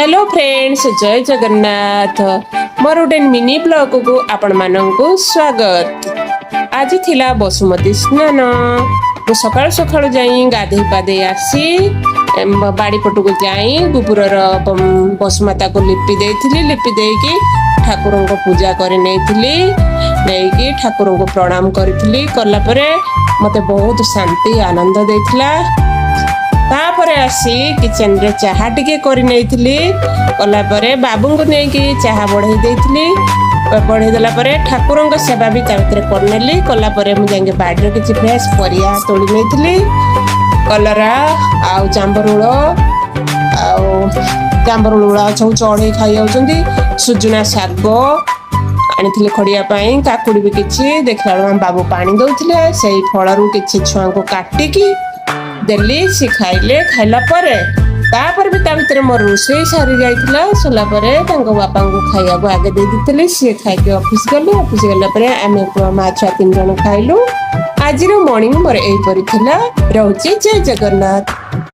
Hello friends, ଜୟ ଜଗନ୍ନାଥ। ମୋର ଗୋଟେ mini ବ୍ଲଗକୁ ଆପଣମାନଙ୍କୁ ସ୍ୱାଗତ। ଆଜି ଥିଲା ବସୁମତୀ ସ୍ନାନ। ମୁଁ ସକାଳୁ ସକାଳୁ ଯାଇ ଗାଧେଇ ପାଧେଇ ଆସି ବାଡ଼ି ପଟକୁ ଯାଇ ଗୋବରର ବସୁମାତାକୁ ଲିପି ଦେଇଥିଲି। ଲିପି ଦେଇକି ଠାକୁରଙ୍କ ପୂଜା କରି ନେଇଥିଲି। ନେଇକି ଠାକୁରଙ୍କୁ ପ୍ରଣାମ କରିଥିଲି। କଲା ପରେ ମୋତେ ବହୁତ ଶାନ୍ତି ଆନନ୍ଦ ଦେଇଥିଲା। ତାପରେ ଆସି କିଚେନରେ ଚାହା ଟିକେ କରି ନେଇଥିଲି। କଲା ପରେ ବାବୁଙ୍କୁ ନେଇକି ଚାହା ବଢ଼େଇ ଦେଇଥିଲି। ବଢ଼େଇ ଦେଲା ପରେ ଠାକୁରଙ୍କ ସେବା ବି ତା ଭିତରେ କରିନେଲି। କଲା ପରେ ମୁଁ ଯାଇକି ବାଡ଼ିରେ କିଛି ଫ୍ରେଶ୍ ପରିବା ତୋଳି ନେଇଥିଲି। କଲରା ଆଉ ଜାମ୍ବରୁଳ, ଆଉ ଜାମ୍ବରୁଳ ଗୁଡ଼ା ସବୁ ଚଢ଼େଇ ଖାଇଯାଉଛନ୍ତି। ସୁଜୁନା ଶାଗ ଆଣିଥିଲି ଖଡ଼ିବା ପାଇଁ, କାକୁଡ଼ି ବି କିଛି। ଦେଖିଲା ବେଳକୁ ଆମ ବାବୁ ପାଣି ଦଉଥିଲେ। ସେଇ ଫଳରୁ କିଛି ଛୁଆଙ୍କୁ କାଟିକି ଦେଲି, ସେ ଖାଇଲେ। ଖାଇଲା ପରେ ତାପରେ ବି ତା ଭିତରେ ମୋର ରୋଷେଇ ସରି ଯାଇଥିଲା। ସରିଲା ପରେ ତାଙ୍କ ବାପାଙ୍କୁ ଖାଇବାକୁ ଆଗେ ଦେଇ ଦେଇଥିଲି। ସିଏ ଖାଇକି ଅଫିସ ଗଲେ। ଅଫିସ ଗଲା ପରେ ଆମେ ପୁଅ ମା ଛୁଆ ତିନି ଜଣ ଖାଇଲୁ। ଆଜିର ମର୍ଣ୍ଣିଂ ମୋର ଏଇପରି ଥିଲା। ରହୁଛି, ଜୟ ଜଗନ୍ନାଥ।